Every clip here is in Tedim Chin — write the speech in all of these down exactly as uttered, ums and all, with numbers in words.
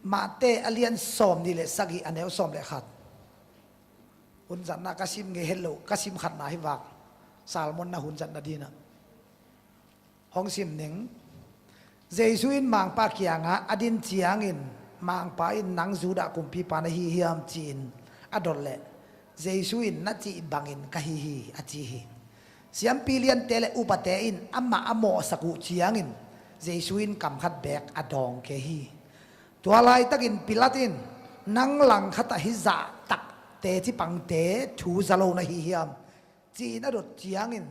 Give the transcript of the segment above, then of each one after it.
Mate a lian sawm nih le sagih a neu sawm le khat. Hun zatna ka sim ngei het lo, ka sim khatna hi vak. Salmon na hun zatna dinah hong sim ning. Jesu in Mangpa kiangah a din ciangin, Mangpa in, "Nang Judah kumpipa na hi hiam?" ci-in a dot leh, Jesu in, "Na cih bangin ka hi hi," a ci hi. Siampi liante le upate in amah a mawhsak uh ciangin Jesu in kam khat beek a dawng kei hi. Tua laitakin Pilat in, "Nang langkhatah hih zahtak teci pangte thu za lo na hi hiam?" ci-in a dot ciangin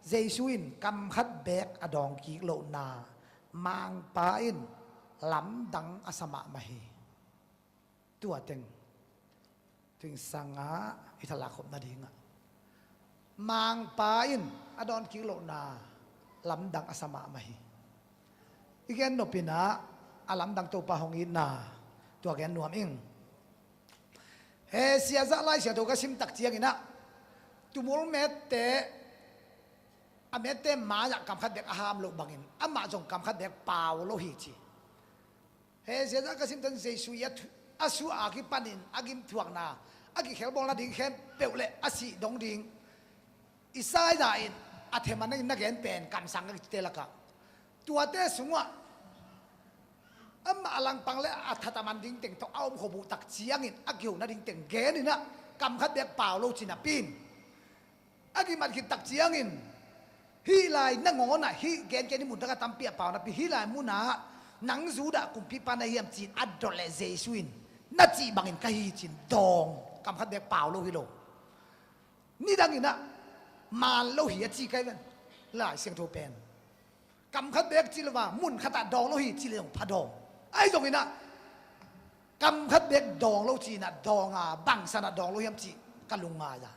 Jesu in kam khat beek a dawng kik lohna Mangpa in lamdang a sa mahmah hi. Tua teng tuingsangah i thalak khop nadingah Mangpa in a dawn kik lohna lamdang a sa mahmah hi. I gen nopinah a lamdang Topa hong itna tua gen nuam ing. He siazah Lai Siangtho ka sim tak cianginah tumul mette a mette mai-ah kam khat beek a ham loh bangin amah zong kam khat beek pau lo hi ci. He siazah ka simtan Jesu i a thu-, a suah a kipanin a gimthuakna a kikhelbawl nading khempeuh le a sih dong ding Isaiah in a themana in na gen pen kamsang a kite lakah tuate sungah amah a langpang le a thataman ding teng tawh a om khop uh tak ciangin a kiho nading teng geninah kam khat beek pau lo ci napi in a kimat khit tak ciangin hih lai nangawnah hih gen kei ni mun taka tampi a pau napi hih lai munah nang Judah kumpipa na hiam ci-in a dot leh Jesu in na cih bangin ka hi ci-in dawng kam khat beek pau lo hi lo. Nidanginah maan lo hi a ci kai ven Lai Siangtho pen. Kam khat beek ci lo va mun khatah dawng lo hi ci le zong pha dawng. Ahi zonginah kam khat beek dawng lo ci-inah dawng a bangsanah dawng lo hiam cih ka lungngai a.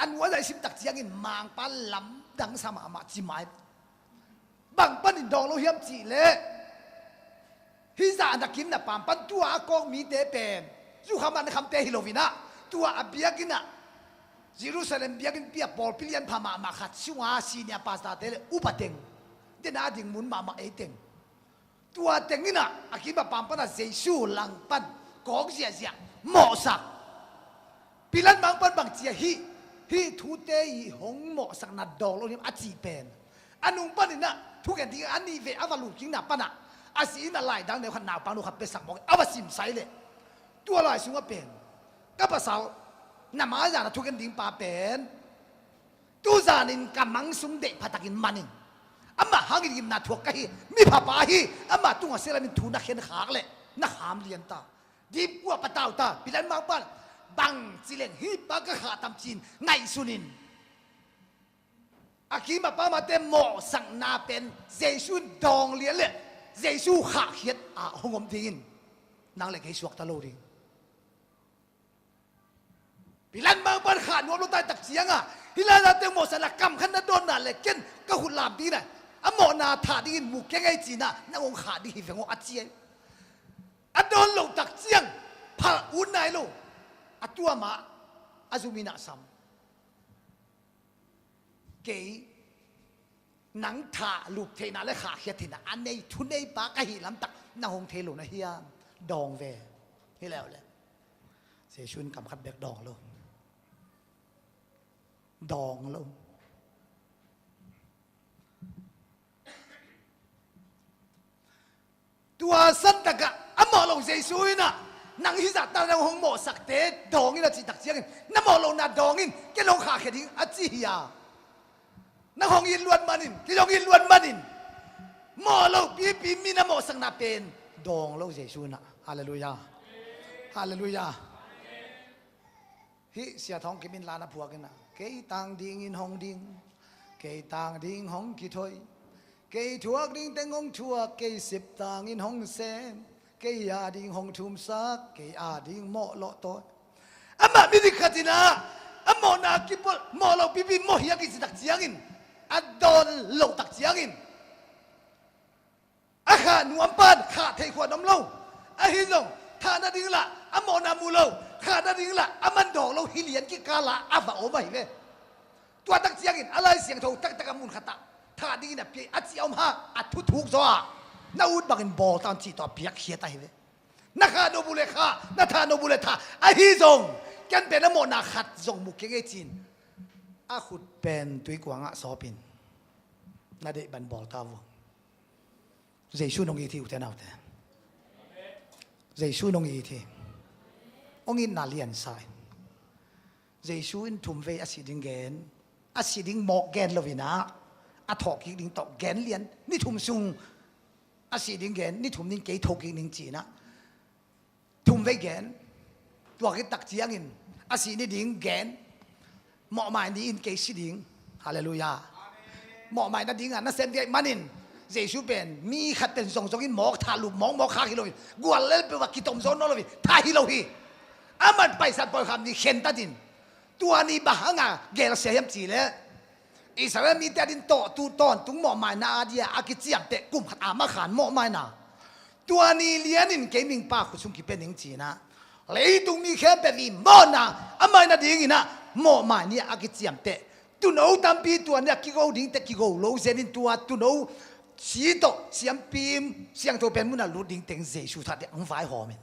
A nuai-ah i sim tak ciangin Mangpa lamdang sa mahmah ci mai. Bang panin dawng lo hiam cih leh hih zah na kim na pam pan tua a kawk mite pen zukhamah na khamte hi loinah tua a biakinnah Jerusalem biakinn pia pawlpi lianpha mahmah khat sunga senior pastor-te le upa teng dena a ding mun mahmah ei teng tua tenginah a kim a pam panah Jesu langpan kawk ziahziah mawhsak. Pilat mang pan bang cia hih hih thute i hong mawhsakna dawng lo hiam a cih pen a nung paninah thugen ding a nih ve a va lutkikna panah a si in a laidang neu khat naupang nu khat piasak mawk a va simsai leh tua lai sungah pen ka pasal na mai-ah na thugen ding pa pen tuzanin ka mang sung deih phatakin manin amah hangin gimna thuak ka hi, miphapa hi, amah tungah silamin thu na khenkhak leh na kham lianta. Dipkuah patauta Pilat mangpan bang cileng hih pa ka khah tam ci-in ngaihsunin a kim a pamate mawhsakna pen Jesu in dawng lian leh Jesu khahkhiat a hong om dingin nang le kei suakta lo ding. Pilat mangpan khah nuam lo taitak cianga hih lainate mawhsakna kam khat na dawnna le ken ka khut lam dingin a mawhna thah dingin mu keng ei cina na ngong khah ding hi veng aw a ci ei. A dawn loh tak ciang phal ut nai lo a tuamah a zuminah sam. Kei nang thah lup theihna le khahkhiat theihna a nei thuneipa ka hih lamtak na hong thei lo na hiam? Dawng ve. Hi leu le Jesu in kam khat bek dawng lo. Dawng lo. Tua santakah a mawh lo Jesu inah nang hizahta nang hong mawhsakte dawngin a cihtak ciangin na mawh lohna dawngin ken hong khahkhia ding a ci hi a. Nang hong it luat manin kei hong it luat manin mawh lo pipi mi na mawhsakna pen dawng lo Jesu inah. Halleluiah. Halleluiah. Hih Sia Thawng Kim in la na phuak inah kei tang dingin hong ding, kei tang ding hong kithoi, kei thuak ding teng hong thuak, kei sep tangin hong sem, kei a ding hong thumsak, kei a ding mawh lawh tawi. Amah midik khat inah a mawhna kipol mawh lo pipi mawh hi a kicihtak ciangin a dawn lohtak ciangin a khah nuam pan khah theih khuan om lo. Ahi zong thah nading lah a mawhna mu lo, khah nading lah a man dawng lo hi lian kikala a va om ahi ve. Tuatak ciangin a Lai Siangtho taktak a mun khatah thah dingin a piak a ci a om ha a thuthuk zaw a na ut bangin bawl tan cih tawh a piakkhiat ahi ve. Na kha no bu le kha, na tha no bu le tha. Ahi zong, ken pen a mawhna khat zong mu keng ei ci-in, a khut pen tuikuang ah sawpin, na deih bang bawl ta vua. Jesu nong it hi, ute naute. Jesu nong it hi. Hong itna liansa in. Jesu in thum vei a sih ding gen, a sih ding mawk gen lo-in ah, a thawhkik ding tawh gen lian, ni thum sung a sih ding gen, ni thum ding kei thokik ning ci-in ah, thum vei gen. Tua khit tak ciangin a sih ni ding gen, mawhmai ni-in kei si ding. Halleluiah. Mawhmai nading a nasem viaih manin, Jesu pen mi khat pen zongzong in mawk thah lup mawkmawk khak hi lo-in, gual lel peuh a kitom zaw nawn lo-in, thah hi lo hi. Aman Paisal pawikham ni khen tatin, tua ni bang hanga gelsia hiam cih leh, Israel mite ading tawh tu tawntung mawhmaina a dia a kiciamteh kum khat a makhan mawhmaina. Tua ni lianin kei mingpa khut sung kipia ning ci-in ah, leitung mi khempeuh i mawhna a mai nadingin ah mawhmai ni a kiciamteh. Tuuno tampi tua ni a kigo dingte kigo lo zenin tua tuuno si tawh siampi siangtho pen mun a lut ding teng Jesu thah ding hong vaihawm in.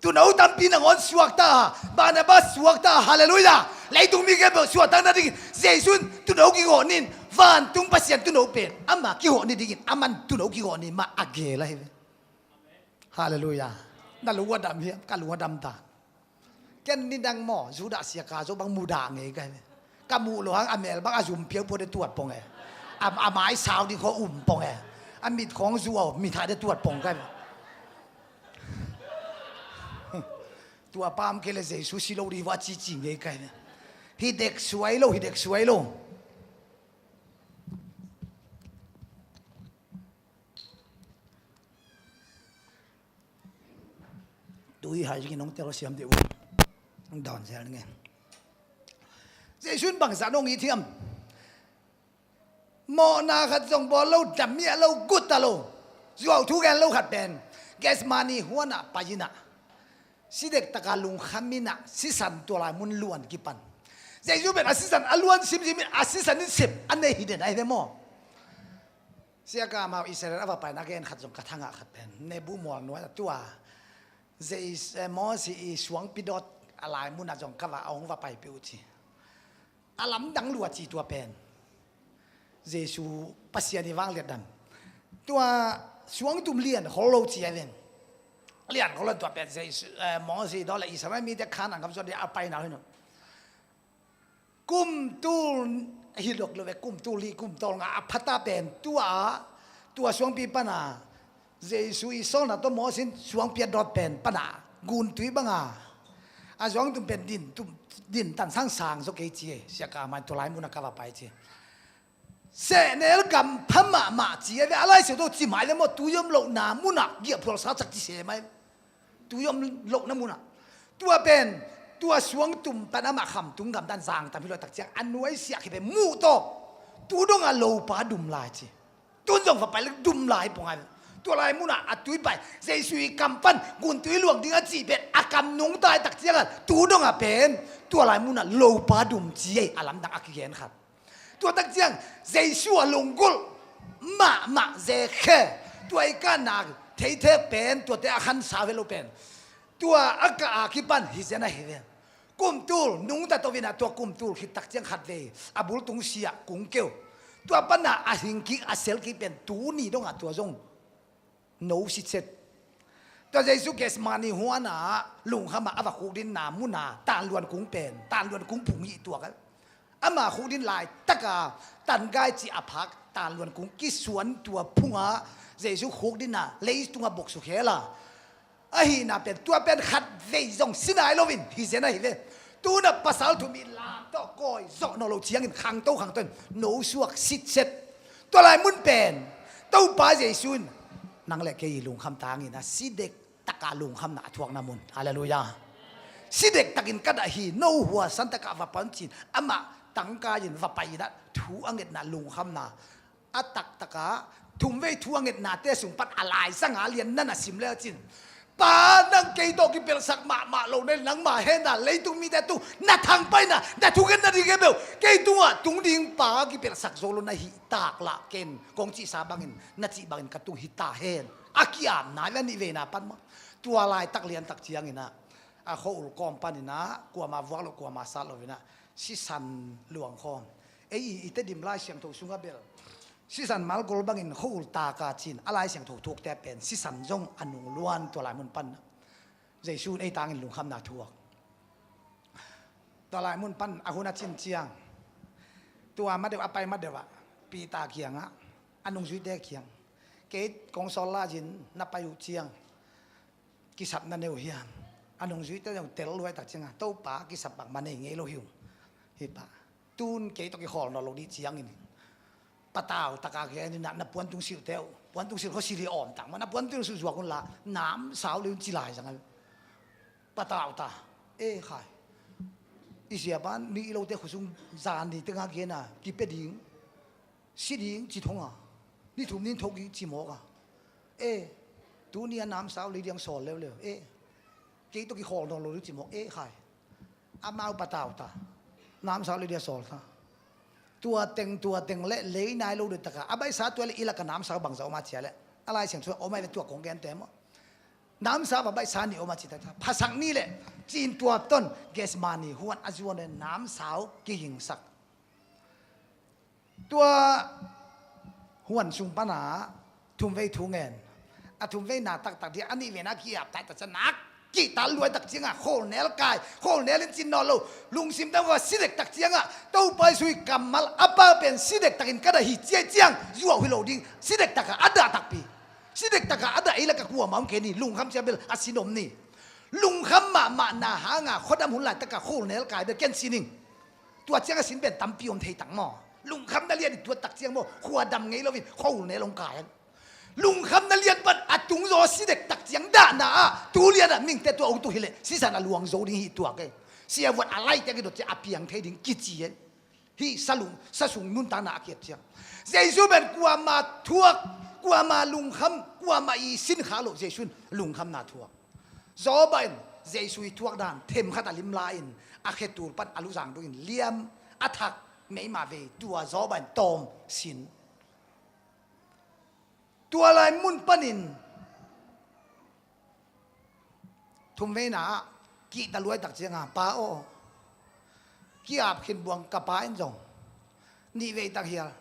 Tuuno tampi nangawn suakta, Barnabas suakta, halleluiah. Leitung mi khempeuh suakta nadingin Jesu in tuuno kigawh ni-in, vantung Pasian tuuno pen ama kigawh ni dingin aman tuuno kigawh ni mah a gel ahi ve. Halleluiah. Na lung a dam hiam? Ka lung a dam ta. Ken ni dang maw, Judah siaka zo bang mudah ngei ka hi ve. Ka muh lo hang a mel bang a zum piaupuau de tuat pong e. A, a mai sau ding khaw um pong e. A mit khawng zuau, mit hai de tuat pong ka hi ve. Tua pam kei le Jesu si lo ding vua cici ngei ka hi ve. Hi dek suai lo, hi dek suai lo. Tui hai zingin nong tel siam deuh. Nong dawn zel nge. Jesu in bangzah nong it hiam? Mawhna khat zong bawl lo, damiah lo, gutta lo, zuau thu gen lo khat pen Gethsemane huanah pai-in ah, si dektaka lungkham in ah sisan tua lai mun luan kipan. Jesu pen a sisan a luan simsim in a sisan in sep a nei hi den ahi ve maw? Siaka mau Israel a va paina gen khat zong ka thangah khat pen Nebu mual nuai a tua Jei-, eh, Moses i suangpi dawt a lai munah zong ka va, a hong va paipih uh ci. A lamdang lua ci tua pen Jesu Pasian i vangliat dan. Tua suangtum lian khol lo ci a ven. Lian khol lo tua pen Jesu, eh, Moses i dawt le Israel mite Khanaan gam suan ding a paina hi no. Kum tul hi lok lo ve, kum tul hi, kum tul nga a phata pen tua, tua suangpi pana Jesu i sawlna tawh Moses in suangpi a dawt pen pana guntui banga a zuangtum pen din tum, din tan sang sang zo kei ci e, siaka mai tua lai muna ka va pai ci. Sehnel gam pha mahmah ci a ve, a lai siu to ci mai le maw, tui om lohna muna giahphual sa cak ci se mai. Tui om lohna munah. Tua pen, tua suangtum pan amah khamtung gamtan zangtam hi lo takciang a nuaisiah khit pen muh tawh. Tu dongah lopa dum lai ci. Tun zong va pai le dum lai pong ai. Tua lai munah a tui pai. Jesu i kam pan guntui luang ding a cih pen a kam nungta ai takciangah tu dongah pen tua lai munah lopa dum ci ei a lamdang a kigen khat. Tua tak ciang Jesu a lunggulh mahmah zekhe, tua i kanna theithek pen, tuate a khansa ve lo pen, tua a kah a kipan hi zen ahi ve. Kumtul nungta to vina tua kumtul khit tak ciang khat vei a bultung sia kung keu. Tua pana a hingkik a selkik pen tuni dongah tua zong no sitset. Tua Jesu Gethsemane huana lungkhama a va khukdinna muna tanluan kung pen, tanluan kung phung hih tuak a. Ama khukdin laitaka tangai ci a phak tanluan kung kisuan tua phunga Jesu khukdinna leitunga boksukhela. Ahina pen, tua pen khat vei zong sinai loin hi zen ahi ve. Tuna pasal thum i lam tawh kawi zawh nawn lo ciangin khangto khangto in no suak sitset. Tua lai mun pen Topa Jesu in nang le kei i lungkham tangin a si dek taka lungkhamna a thuakna mun. Halleluiah. Si dek takin ka dah hi, no hua san taka va pon cin amah tangkai in va pai in a thu a ngetna lungkhamna a taktaka thumvei thu a ngetnate sung pan a laisanga lian na na sim le cin, Pa, nang kei tawh kipelhsak mahmah lo na, nangmah hena leitung mite tu na thangpaina na thugen na ding kei beuh kei tungah tung ding pa kipelhsak zo lo na hih tak lah ken kong cihsa bangin na cih bangin ka tung hi ta hen. A ki-ap nai ve, a nih veina pan maw. Tua laitak liantak ciangin ah, a khua-ul kawm panin ah, kuama vuak lo, kuama sat lo in ah, sisan luangkhawm. Ei i, i Tedim Lai Siangtho sungah bel sisan malgol bangin khua-ul taka cin, a Lai Siangtho thuakte pen sisan zong a nung luan. Tua lai mun pan ah Jesu in ei tangin lungkhamna thuak. Tua lai mun pan a hun a cin ciang, tua ma deuh a pai ma deuh ah Peter kiangah, a nungzuite kiang, kei kong sawl lai-in na pai uh ciang kisap na nei uh hiam? A nungzuite zong tel luai tak ciangah, Topa, kisap bangmah nei ngei lo hi ung. Hi pa, tun kei tawh kikhawl nawn lo ding ciangin, patau taka gen in ah, na puantung silhte uh, puantung silh khua silh hi awm tak mah, na puantung silh zuak un la, namsau lei un ci lai zang a. Patau ta. E khai, i siapa mi i lote khua sung zan ni tengah gen a, kipia ding, si ding ci thong a, ni thum ni thok ding ci mawk a. E, tuni a namsau lei diang sawl leuleu. E, kei tawh kikhawl nawn lo ding ci mawk. E khai, amau patau ta, namsau lei diang sawl ta. Tua teng, tua teng le lei nai lo deuh taka a baihsa tua le i laka namsau bangza om a cia le, a Lai Siangtho sungah om a le, tua kong gente maw. Namsau a baihsa nih om a ci tak ta. Phasak ni le cin tua ton Gethsemane huan a zuan le namsau kigingsak. Tua huan sung pana thumvei thu ngen. A thumveina taktak dia a nih veina ki-ap tai tak ciang nak kihta luai tak ciangah khawlnel kai, khawlnel in cin nawn lo, lungsim dang va si dek tak ciangah Topa Jesu i kammal a pau pen si dek takin ka dah hi ciai ciang zuau hi lo ding, si dek takah a dah takpi. Si dek takah a dah ei laka kuamah om kei ni, lungkham ciang bel a sin om ni. Lungkham mahmahna hanga khuadam hun laitakah khawlnel kai bel ken sin ing. Tua ciangah sin pen tampi om thei tak maw. Lungkhamna lian i tuat tak ciang maw, khuadam ngei loin khawlnel hong kai ang. Lungkhamna lian pan a tungzaw si dek tak ciang dahna ah, tu lianah mihingte tua hong tuh hileh sisan a luang zo ding hi tuak ei. Siavuan a laite a kidot ciang a piang thei ding kici ei. Hih salung, sasung nuntakna a kiat ciang Jesu pen kuama thuak, kuama lungkham, kuama i sin kha lo, Jesu in lungkhamna thuak. Job in Jesu i thuak dan themkhat a lim la-in a khetul pan a luzang dungin liam a thak meima vei, tua Job in tawm sin. Tua lai mun panin thumveina ah kihta luai tak cianga, Pa aw, ki-ap khin buang ka pa in zong nih vei tak hial,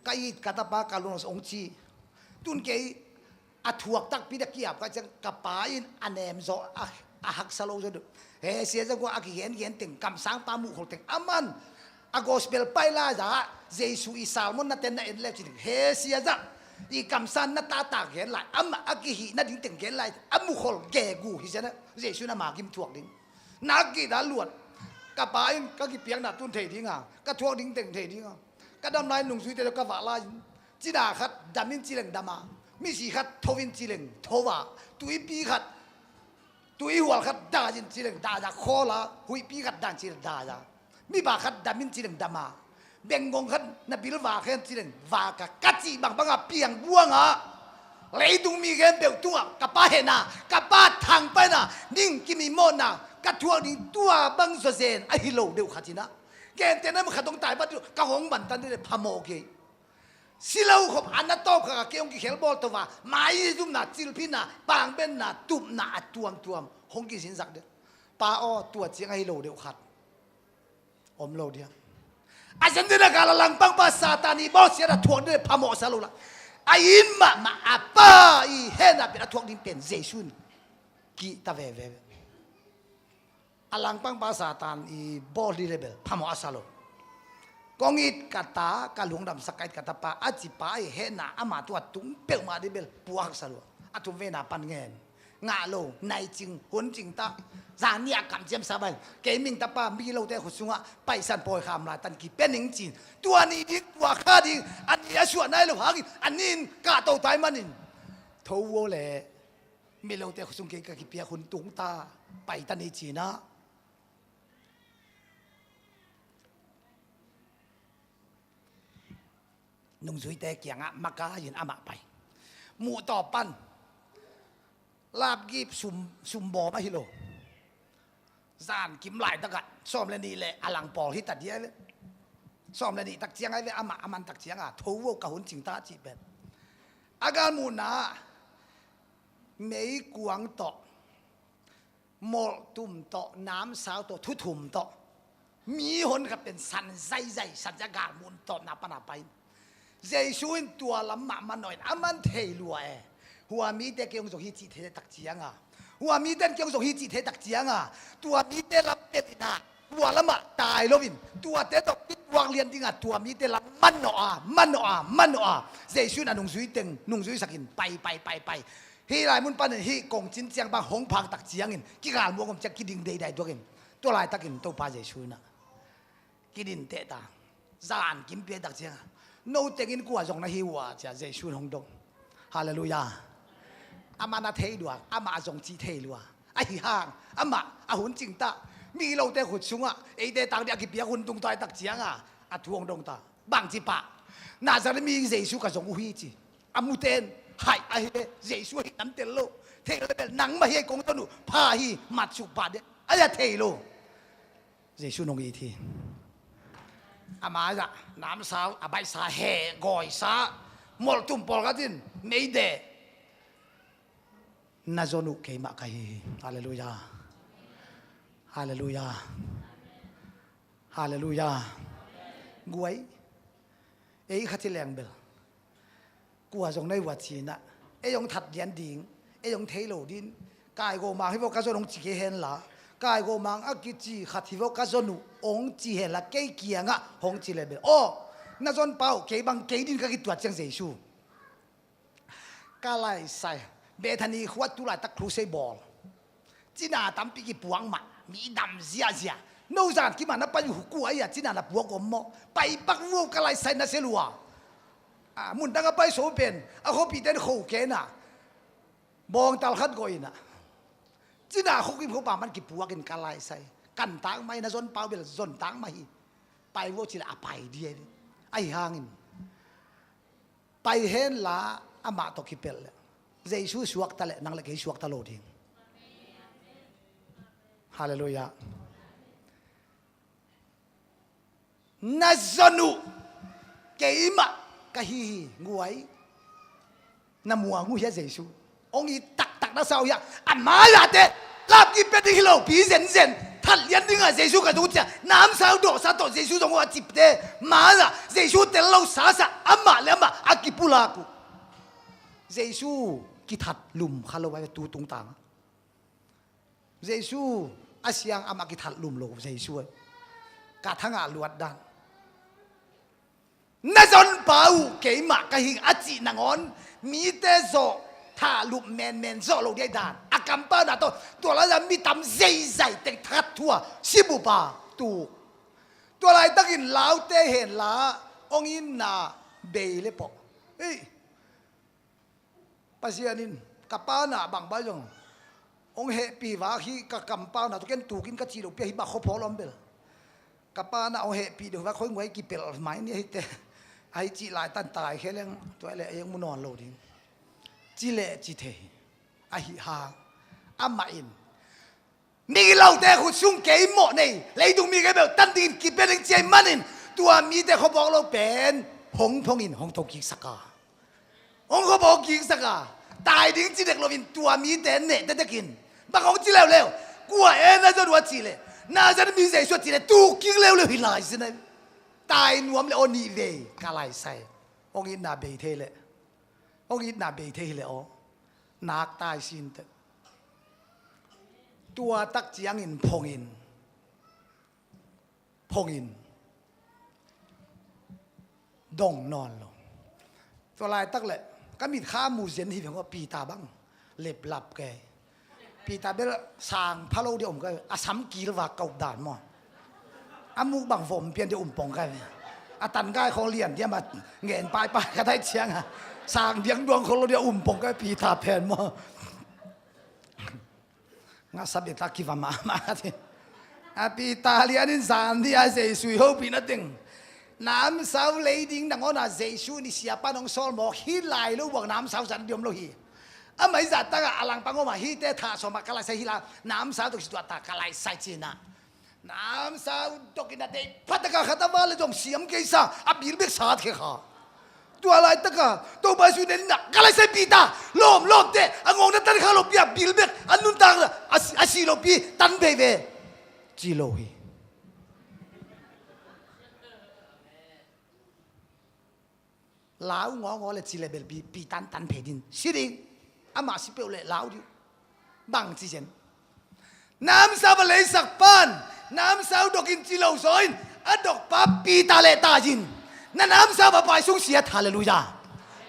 ka it ka tapa ka lungsim hong ci. Tun kei a thuak takpi dah ki-ap ka ciang ka pa in a nemzaw a, a haksa lo zaw deuh. He sia zah kua a kigengen teng, kamsangpa muhkholh teng, aman a gospel pai lai zah Jesu i sermon na ten na en le ci ding. He sia zah i kamsan na tata gen lai, amah a kihih nading teng gen lai, a muhkholh gegu hi sia na, Jesu in ama gim thuak ding. Nak kihta luat. Ka pa in ka kipiakna tun thei dinga, ka thuak ding teng thei dinga, ka dam lai nungzuite ka vah lai in, cina khat dam in ci leng dama, misi khat tho in ci leng thova, tuipi khat, tuihual khat dai in ci leng dai a, khawla huihpi khat dai in ci leng dai a, mipa khat dam in ci leng dama, benggong khat na bilva khen ci leng vaka, ka cih bangbanga piang buanga leitung mi khempeuh tungah ka pa hehna, ka pa thangpaihna, ning kimi mawhna ka thuak ding tua bang zawzen ahi lo deuh khat inah, gentehna mun khat hong tai vat deuh ka hong mantan deuh le phamawh kei. Si lo khop a na tawp kha kei hong kikhelbawl to va, mai zumna, cilphinna, pangbenna, tupna a tuamtuam hong kizinzak deuh. Pa aw, tua ciang ahi lo deuh khat om lo dia. A zan dena kala langpangpa Satan i bawlsiat a thuak dena phamawhsa lo la, a in mahmah a pa i hehna pen a thuak ding pen Jesu in kihta veve. A langpangpa Satan i bawl ding le bel phamawhsa lo. Kong it ka ta, ka lungdamsak ka it ka tapa a cipa i hehna ama tua tung peuhmah ding bel puaksa lo. A thumveina pan ngen. Ngah lo, naicing, huncing ta. Zan ni a kamciamsa bai, kei ming tapa migilote khut sungah paisan pawi kham lai tan kipia ning cin. Tua ni ding, tua kha ding, a ni a suah nai lo hangin a nin kahto tai manin, tho vo le, migilote khut sung kei ka kipiak hun tung ta, pai ta ni cinah. Nungzuite kiangah maka in amah pai. Muhtawp pan lapgip sum, sumbawm ahi lo. Zan kim laitakah sawm le nih le a lang pawl hi ta dia ve. Sawm le nih tak ciang ai ve, amah a man tak cianga tho vo, ka hun cing ta cih pen. A galmuhna Meikuang tawh, molhtum tawh, namsau tawh, thuthum tawh, mi hon khat pen san zaizai, san zia galmun tawpna pana pai. Jesu in tua lam mah manawh in, aman thei lua e. Hua mite kei hong zong hi cih thei tak cianga, hua mite in kei hong zong hi cih thei tak cianga, tua mite lam pelina, tua lamah tai loin, tuate tawh kituak lian dinga, tua mite lam manawh a, manawh a, manawh a, Jesu in a nungzui teng nungzuisakin pai, pai, pai, pai. Hih lai mun panin hih kongcin ciang bang hong phak tak ciangin kigalmuang om ciang kiding deidai tuakin, tua laitakin Topa Jesu in ah kidin tehta. Zan kim piatak cianga, "No tengin kua zong na hi uh a?" cia Jesu in hong dong. Halleluiah. Amah na thei lua, amah a zong cih thei lua. Ahi hang amah a hun cingta, migilote khut sungah eite tang dih a kipiak hun tung taitak cianga a thu hong dongta. Bangci pah? Nazareth mi Jesu ka zong uh hi ci. A muten, "Haih, ahi le Jesu ahi nam tel lo. Thei lo le bel nangmah hi, ahi kong ton uh, pha hi, matsuk pah dih." Ahi a thei lo. Jesu nong it hi. Amah zah namsau a baihsa, heh gawisa, molhtum pawlkhat in meideh, "Na zon uh keimah ka hi hi." Halleluiah. Halleluiah. Halleluiah. Guai, ei khat hi leng bel, "Kua zong na hi uh a?" cinah ei hong that lian ding, ei hong thei lo ding. "Kaigo mang hi vaw ka zon uh," hong ci kei henla, "Kaigo mang a kici khat hi vaw ka zon uh," hong ci henla, kei kiangah hong ci le bel, "Aw, na zon pa uh kei bang kei ding," ka kituat ciang Jesu, ka laisai. Bethany khua tu laitak crusade bawl, cina tampi kipuak mah, mi dam ziahziah. "No zan kimah na pai uh kua ahi a, cina na puak om maw? Pai pak vo, ka laisai, na sia lua." A, mun dang a pai so pen a khuapihte in kho kena, bawngtal khat gawh inah, cina khuakim khuapa man kipuakin, "Ka laisai, kan tak mah hi, na zon pa uh bel zon tak mah hi. Pai vo," cile a pai dih. Ahi hangin pai henla amah tawh kipelh le Jesu suakta le nang le kei suakta lo ding. Halleluiah. "Na zon uh keimah ka hi hi." Guai, na muang uh hia Jesu? Hong it taktak na sa uh hia? A maiahte lamkip pia ding hi lopi zenzen, that lian dinga Jesu ka zong uh cia, namsau dawhsa tawh Jesu zong uh a cipte maiah Jesu tel lo sasa, amah le amah a kipulak uh. Jesu kithat lum kha lo a, tu tungtang Jesu a siang amah kithat lum lo Jesu. Ka thangah luat dan, "Na zon pa uh keimah ka hi hi," a cih nangawn mite zawh thahlup menmen zawh lo dih dan, a kampauna tawh tua laia mi tam zeizai teng that thu a sibupa tuk. Tua laitakin laute henla hong itna bei le pawh, ei, Pasian in ka pana bang bai zong hong hehpih vak hi, ka kampauna tawh ken tukin ka cih lo pia hi mah khuaphawl om bel. Ka pana hong hehpih deuh vak khoi nguai kipelh mai ni ahite. Ahi cih laitan tai khe leng tua le ei hong mu nawn lo ding. Ci le ci thei. Ahi hang amah in migilote khut sung kei mawh nei, leitung mi kei beuh tan dingin kipia ding ci ahih manin, tua mite khuaphawl lo pen hong phongin hong tho kiksak a, hong khuaphawl kiksak a, tai ding ci dek loin tua mite neh tektekin bang hong ci leuleu? "Kua e na zon uh?" a cih leh, "Nazareth mi Jesu," a cih leh tuk kik leuleu hi lai sin a. Tai nuam le aw, nih vei ka laisai. Hong itna bei thei leh, hong itna bei thei hi leh aw, nak tai sin teh. Tua tak ciangin phongin, phongin dong nawn lo. Tua laitak le ka mitkha mu zen hi veng aw, Peter bang leplap kei. Peter bel sang pha lo dia om kei, a sam kil vak ka up dan maw? A muk bang vom pian dia um pong kei. A tan gai khong lian dia ma ngen paipai ka dai cianga sang diang duang khong lo dia um pong kei Peter pen maw? Nga sabek tak kiva mahmah ka ti. A Peter lianin zan dia Jesu i hopihna teng, namsau lei ding nangawn a Jesu in i siapa nong sawl mawk hi lai lo buang namsau zan diom lo hi. Amah i zahtak a a langpang om a hihte thah sawm a ka laisai hi la, namsau tawh kituahta ka laisai cina. Namsau dok in a deih phataka khat a va le zong siam kei sa, a bil bek sat khe kha. Tua laitaka Topa Jesu nen inah, Galatia pi ta, lawm lawmte, a ngawng na tan kha lo pi a, bil bek a nuntak a, a si, a si lo pi tan veve, ci lo hi. Lau ngawngawng le ci le bel pi, pi tan tan phei din si ding. Amah si peuh le lau ding. Bang ci zen. Namsau va leisak pan, namsau dok in ci lo zaw in, a dok pa pi ta le ta zin. Na namsau va pai sung siat, halleluiah.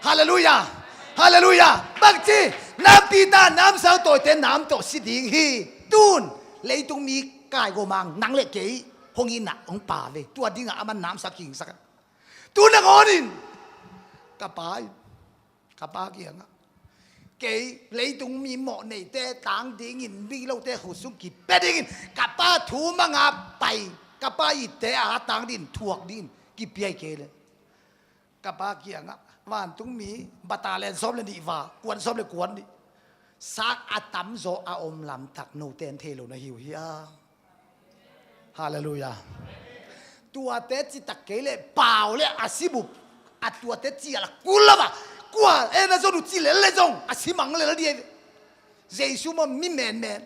Halleluiah. Halleluiah. Bang ci, nam pi ta, namsau tawite nam tawh si ding hi. Tun, leitung mi kai go mang, nang le kei, hong inah, hong pa ve. Tua dingah aman namsau kingsak. Tu nangawn in, ka pa in, ka pa kiangah, kei leitung mi mawh neite tang dingin, mi lote khut sung kipia dingin, ka pa thu manga pai, ka pa itte a tang dingin, thuak dingin kipia hi kei le. Ka pa kiangah, vantungmi bata le sawm le nih va, kuan sawm le kuan nih, sak a tamzaw a om lamtak note in thei lo na hi uh hiam? Halleluiah. Tuate citak kei le pau le a sibup, a tuate cial a kul lo a, kua e na zon uh ci lel le zong a simang lel dih. Jesu maw mi menmen,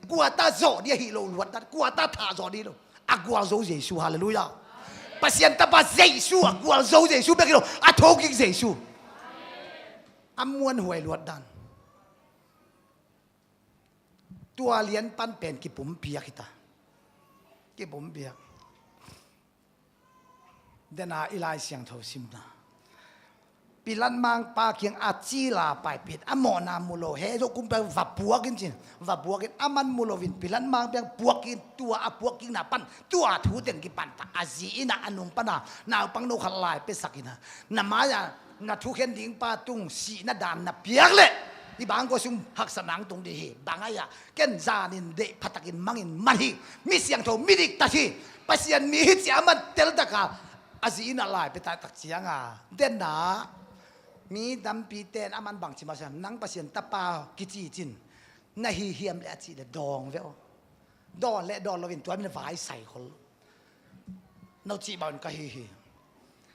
kua ta zawh dih ahi lo luat dan, kua ta thah zawh dih lo. A gualzo Jesu, halleluiah. Pasian tapa Jesu, a gualzo Jesu bek hi lo, a thokik Jesu. A muanhuai luat dan. Tua lian pan pen kipumpiak hita. Kipumpiak. Dena i Lai Siangtho simna. Pilat mangpa kiang a cila paipit, a mawhna mu lo, he zo kumpial va puak in cin, va puak in, aman mu lo in, Pilat mangpa kiang puak in, tua a puak kikna pan, tua thu teng kipan ta, a zi ina a nung pana, naupang no khat lai pesak ina, na mai-a, na thukhen ding pa tung sihna dan na piak leh, i bang kua sung haksa nang tung dih hi, bang ai-a, ken zanin deih phatakin mangin man hi, mi siangtho, mi diktat hi, Pasian mi hi cia man teltaka, a zi ina lai petatak cianga, denna, mi tampi ten aman bangci masa, nang Pasian tapa kici cin, na hi hiam le a cih le dawng ve aw. Dawn le dawn loin tua min vai sai khol. No cih bangin ka hi hi.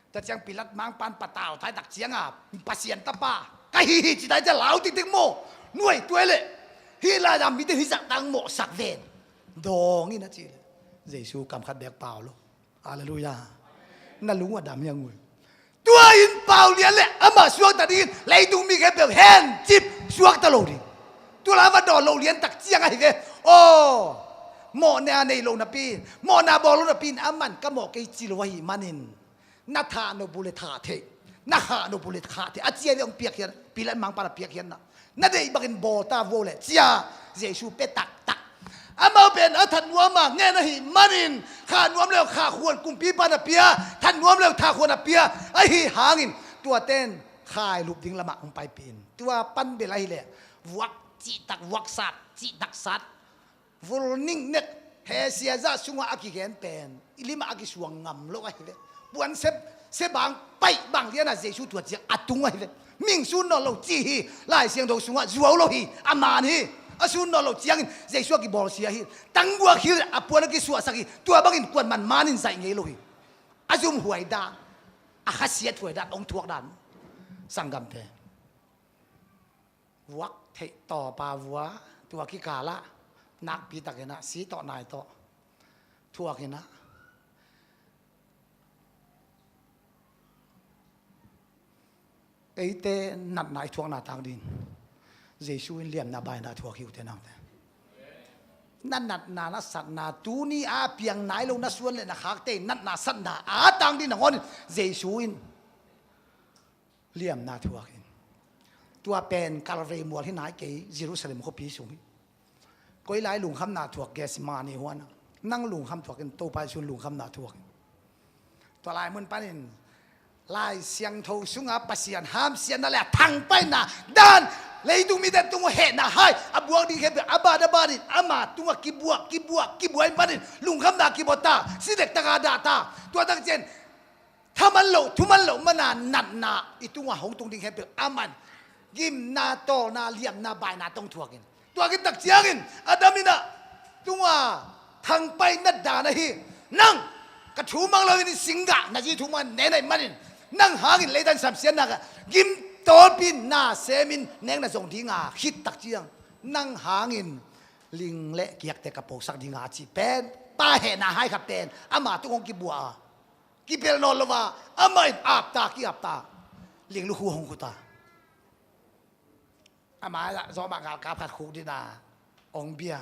Tua ciang Pilat mangpan patau thaitak cianga Pasian tapa ka hi hi ci tai cia lau tiktik maw. Nuai tuai le. Hi lai dam mite hi zak tang mawhsak ven. Dawng in a ci le. Jesu kam khat bek pau lo. Halleluiah. Na lung a dam hiang ui. Tua in pau lian le amah suakta dingin leitung mi khempeuh hen cip suakta lo ding. Tua la va dawn lo lian tak ciang ahi ve. Aw, mawhna nei lo napi in, mawhna bawl lo napi in, aman ka mawh kei ci lo ahi manin, na thah nop uh le thah theih, na khah nop uh le khah theih, a cia ve hong piak hian, Pilat mangpan a piak hian na. Na deih bangin bawl ta vuau le cia Jesu pe taktak. Amau pen a that nuam a ngen ahi manin, khah nuam le khah khuan kumpipa na pia, that nuam le that khuan a pia, ahi hangin tuaten khailup ding lamah hong paipih in. Tua pan bel ahi le vuak cihtak vuak sat, cihtak sat. Vul ning nek, he siazah sungah a kigen pen i limah a kisuang ngam lo ahi ve. Puan se, se bang paih bang liana Jesu tua ciang a tung ahi ve. Ming sun nawn lo ci hi, Lai Siangtho sungah zuau lo hi, a man hi. A sun nawn lo ciangin Jesu a kibawlsia hi. Tangguak hi a puan a kisuahsak hi. Tua bangin kuan man manin zaih ngei lo hi. A zumhuai dan, a khasiathuai dan, hong thuak dan. Sanggamte. Vuak theih tawpa vua, tua kikalah nakpi takinah si tawh nai tawh thuakinah eite natna i thuakna tang din Jesu in liamna baina thuak hi uh te nangte. Na natna na satna tuni a piang nai lo na suan le na khakte natna satna a tang din nangawn in Jesu in liamna thuak in. Tua pen Kalvei mual hi nai kei, Jerusalem khuapi sung hi. Koi lai lungkhamna thuak, Gethsemane huan a. Nang lungkham thuak in, Topa Jesu in lungkhamna thuak in. Tua lai mun panin Lai Siangtho sunga Pasian hamsiatna le a thangpaihna dan, leitung mite tung uh hehna hai a buak ding khempeuh a ban a banin ama tungah kibuak kibuak kibuai panin lungkhamna kibuak ta, si dek taka dah ta. Tua tak cian thaman loh thuman loh mana natna i tungah hong tung ding khempeuh aman gimna, tawlna, liamna, baina tong thuakin. Tuakin tak ciangin Adam inah tungah thangpaihna dan ahi. Nang ka thu mang loin i singgah na zi thu mang ne naih manin Nang hangin Leitan samsiatna ka gim tawlpi na semin nek na zong dinga khit tak ciang, nang hangin ling le kiakte ka posak dinga cih pen, Pa hehna hai kha pen ama tung hong kibua a, kipel nawn lo a, amah in apta ki-apta, ling lukhu hong khuta. Ama zah zawmah galkap khat khuk dina hong bia.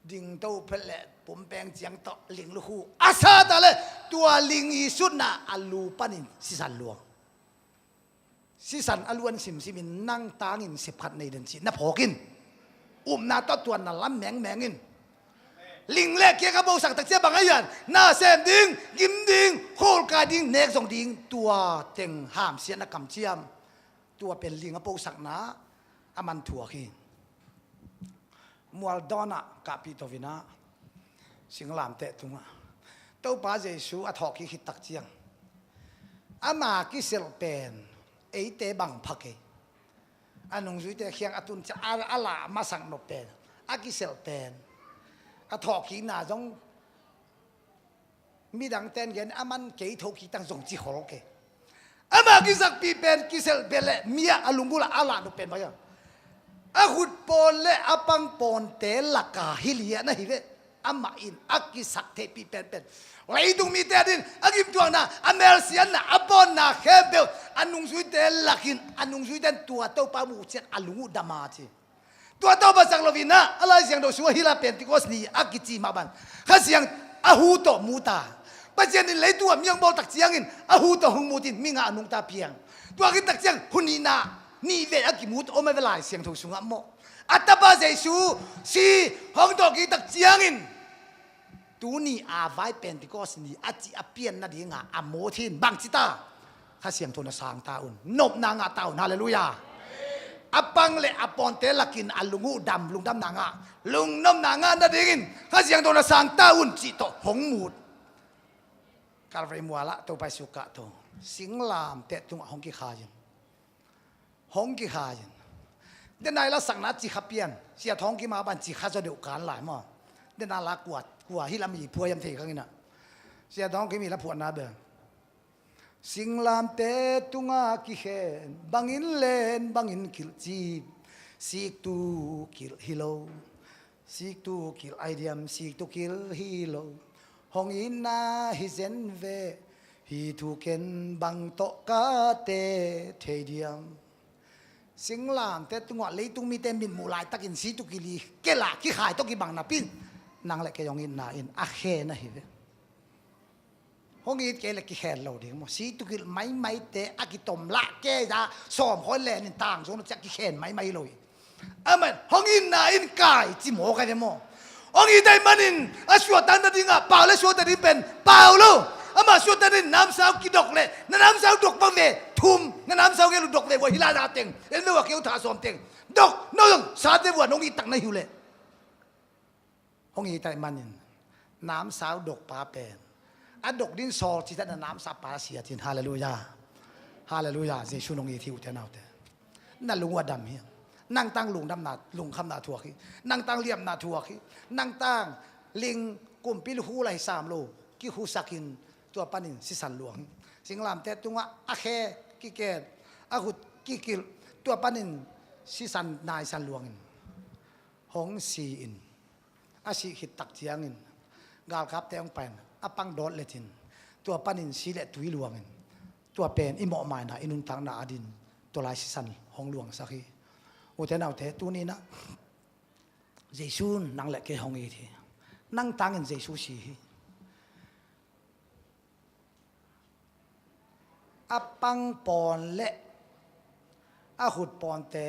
Dingto phet le pumpeng ciang tawh ling lukhu a sata le, tua ling i sutna a lu panin sisan luang. Sisan a luan simsimin nang tangin sepkhat nei den cih na phawkin, upna tawh tua na lam mengmengin, ling le kiak a posak tak ciang bang a hian, na sem ding, gim ding, khawlkai ding, nek zong ding, tua teng hamsiatna kamciam. Tua pen ling a posakna a man thuak hi. Mualdawnah kahpih to vinah, singlamteh tungah Topa Jesu a thawhkik khit tak ciang, ama kiselh pen eite bang pha kei. A nungzuite khiang a tun ciang a, a lah masak nop pen, a kiselh pen, a thawhkikna zong midang ten gen a man kei thokik tang zong ci khol kei. Ama kisakpih pen kiselh pen le mi ah a lunggulh ah a lah nop pen bang hiam? A khut pawn le a pang pawnte laka hi lian ahi ve. Amah in a kisak theihpih penpen, leitung mite adin a gimtuakna, a melsiatna, a pawnna khempeuh a nungzuite lakin, a nungzuite in tua Topa muh ciang a lung uh dam a ci. Tua tawh basak loinah a Lai Siangtho sungah hila Pentecost ni a kici mah bang, Kha Siang a hu tawh mu ta. Pasian in leitung ah mi hong bawl tak ciangin a hu tawh hong mut in mi nga a nungta piang. Tua khit tak ciang hun nihna nih vei a kimut om a ve Lai Siangtho sungah maw. A tapa Jesu si hong thawhkik tak ciangin, tuni a vai Pentecost ni a cih a pian nadinga a mawt hi in, bangci ta? Kha Siangtho na sang ta un, nopna ngah ta un. Halleluiah. A pang le a pawnte lakin a lung uh dam, lungdamna ngah, lungnopna ngah nadingin Kha Siangtho na sang ta un cih tawh hong mut. Kalvari mualah Topa Jesu kahto, singlamteh tungah hong kikhai in. Hong kikhai in. Denai la sakna cikha pian, Sia Thawng Kim a ban cikha zaw deuh kan lai maw. Denai la kua, kua hi lam i phuai am thei khanginah. Sia Thawng Kim i la phuahna bel, singlamteh tunga kikhen, bangin len, bangin kilh cip, siktu kilh hi lo. Siktu kilh ai diam, siktu kilh hi lo. Hong itna hi zen ve, hih thu ken bang tawh ka te thei diam. Singlamteh tungah leitung mite mitmuh laitakin siktu kilh i kela kikhai tawh kibang napi in, nang le kei hong itna in a khen ahi ve. Hong it kei le kikhen lo ding maw. Siktu kilh maimaite a kitom lah kei a sawm khawi lenin tang zong ciah kikhen maimai lo hi. Amen. Hong itna in kai ci maw, kai ve maw. Hong it ahih manin a suahtak nadingah pau le suahtak ding pen pau lo. Amah suahtak nading namsau kidok le na namsau dok bang ve thum, na namsau gel uh dok ve, vua hi la na teng, en ve, vua keu tha sawm teng dok, no zong sat ve, vua nong ittak na hi uh leh. Hong it ahih manin namsau dokpa pen a dok din sawl cih tak na namsau pa sia cin. Halleluiah. Halleluiah. Jesu nong it hi ute naute. Na lung uh a dam hi. Nang tang lungdamna, lungkhamna thuak hi. Nang tang liamna thuak hi. Nang tang ling kumpi lukhu lai sam lo, kikhusakin tua panin sisan luang hi. Singlamteh tungah a khe kiken, a khut kikilh, tua panin sisan naisan luangin hong si in. A sih khit tak ciangin galkapte hong pai in a pang dawt letin, tua panin si le tui luangin, tua pen i mawhmaina, i nuntakna adin tua lai sisan hong luangsak hi. Ute naute, tuni inah Jesu in nang le kei hong it hi. Nang tangin Jesu si hi. A pang pawn le a khut pawnte,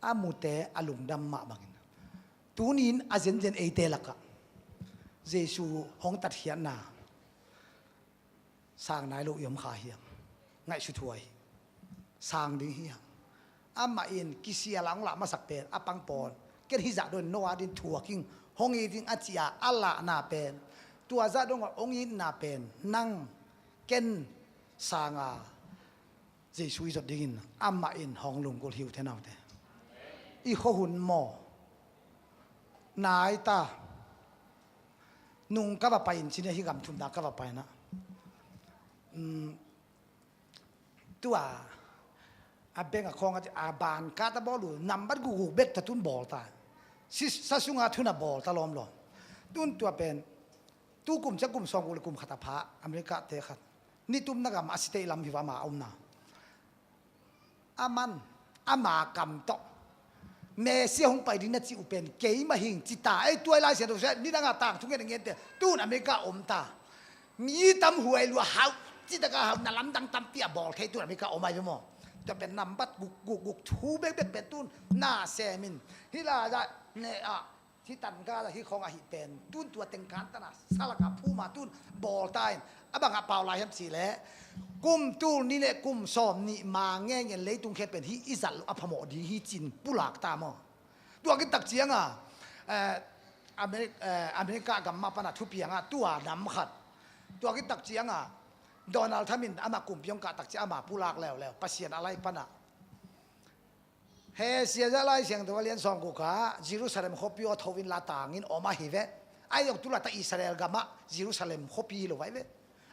a mute a lungdam mah bangin, tuni in a zenzen eite lakah Jesu hong tatkhiatna sang nai lo i om kha hiam? Ngaihsut huai hi. Sang ding hiam? Amah in kisial a hong lah masak pen a pang pawn, ken hih zah dong in no adin thuak ing, hong it ing a ci-a a lahna pen, tua zah dong a hong itna pen nang ken sanga Jesu i zot dingin amah in hong lunggulh hi ute naute. I khuahun maw, nai ta, nung ka va pai in, cinia hi gam thumna ka va pai inah, um, Tua a beng a khawng a, a ban kat a bawl uh nambat gukguk bek ta tun bawl ta. Sa sunga thuna bawl ta lawmlawm. Tun tua pen tu kum ciang kum sawmguk le kum khat a pha America te khat nitumna gam a sitei lam hi va ama a omna. A man ama kam tawh Messia hong pai ding na cih uh pen keimah hing ci ta. Ei tuai lai sia do sia ni danga tang thungen a ngente tun America om ta. Mi tam huai lua hauh citaka hauh na lamdang tampi a bawl thei tun America om ai ve maw? Tua pen nambat guk guk guk thu bekbek pen tun na semin hila zah ne ah hi tan ga hi khawng ahi pen tun tua tengkan tana salaka phuma tun bawl ta in a bangah pau lai hiam cih leh kum tul ni le kum sawm nih ma ngengen leitung khe pen hi i zat lo a phamawh ding hi cin pulak ta maw? Tua kitak cianga eh, Ameri- eh, America gam mah pana thupianga tua nam khat tua kitak cianga Donald Trump in ama kumpi hong kah tak ciang ama pulak leuleu Pasian a lai pana He sia zah Lai Siangtho a lian sawmguk ah Jerusalem khuapi aw tho in la tangin om ahi ve. Ai zong tulata Israel gamah Jerusalem khuapi hi lo vai ve.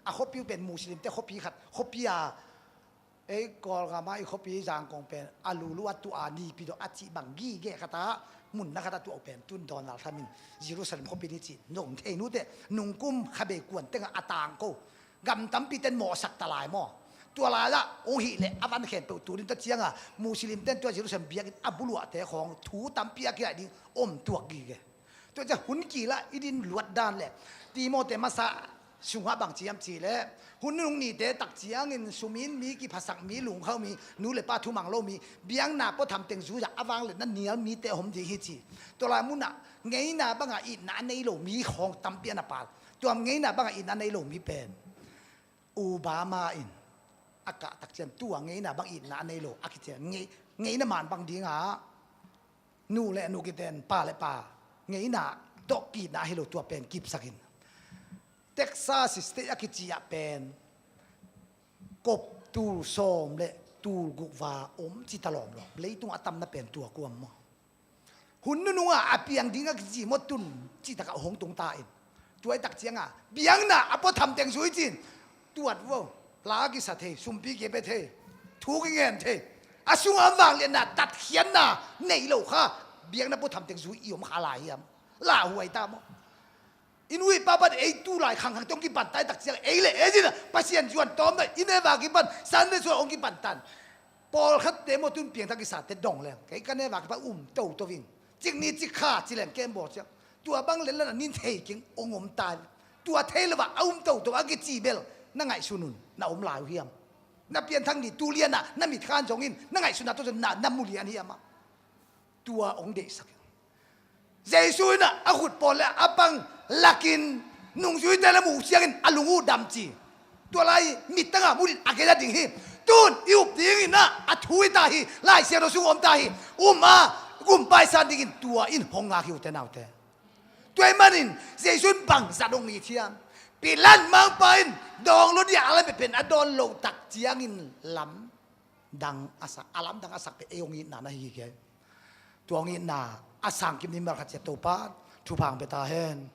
A khuapi uh pen Muslim te khuapi khat khuapi a ei Kawlgam ah i khuapi Zangkong pen a lulu a tuh a nipi dawh a cih bang gige khat a munna khat a tuah uh pen tun Donald Trump in Jerusalem khuapi ni cih nong thei nute nungkum khabei kuan tengah a tang ko. Gam tampi ten mawhsak ta lai maw? Tua lai ah hong hih leh a van khen peuh turin ta cianga Muslim ten tua Jerusalem biakinn a buluahte khawng thu tampi a kilaih ding om tuak gige. Tua ciah hun kila i din luat dan le Timote masa sungah bang ciam ci le hun nung nite tak ciangin sumin mi kiphasak mi lungkhau mi nu le pa thumang lo mi biakna puathamteng zui ah a vang le na nial mite hom ding hi ci. Tua lai munah ngeina bangah itna a nei lo mi khawng tampi a na pal. Tua ngeina bangah itna a nei lo mi pen Obama in a kah tak ciang tua ngeina bang itna a nei lo a kician ngei- ngeina man bang dingah nu le nu kiten pa le pa ngeina tawh ki-itna a hi lo tua pen kipsakin Texas state a kici ah pen kop tul sawm le tul guk va om ci ta lawmlawm. Leitung a tamna pen tua kuam maw? Hun nununga a piang ding a kici maw tun cihtakah hong tung ta in tua i tak cianga biakna a puathamteng zui cin tuat vo la a kisa thei sumpi kia pe thei thu ki ngen thei a sunga vangliatna tatkhiatna nei lo kha biakna puathamteng zui i om kha lai hiam? Lauhuai ta maw? I nu i pa pan ei tu lai khangkhang te hong kipan ta i tak ciang ei le ei zina Pasian zuan tawm na i neva kipan Sunday suan hong kipan tan. Pawlkhatte maw tun piangthak kisate dong leng kei ka neva kipan um toto ving. Cik ni cik kha ci leng kem bawl ciang tua bang lenlan a nin thei keng hong om ta. Tua thei lova a um toto a kici bel na ngaihsun un na om lai uh hiam? Na pianthak ni tu lianah na mitkhan zongin na ngaihsunna tawh zong na na mu lian hiam ah? Tua hong deihsak. Jesu in a khut pawl le a pang lakin nungzuite le muh ciangin a lung uh dam ci. Tua lai mittanga muh in a gel a ding hi. Tun i up dingin a thu hi ta hi. Lai Siangtho sung om ta hi. Um a gumpai san dingin tua in hong ngak hi ute naute. Tua ahih manin Jesu in bangzat hong it hiam? Pilat mangpa in dawng lo dia a lam pen a dawn lo tak ciangin lam dang a sak a lamdang a sak pen ei hong itna na hi kei. Tua hong itna a sangkim ni malkhat ciat Topa thupha hong pia ta hen.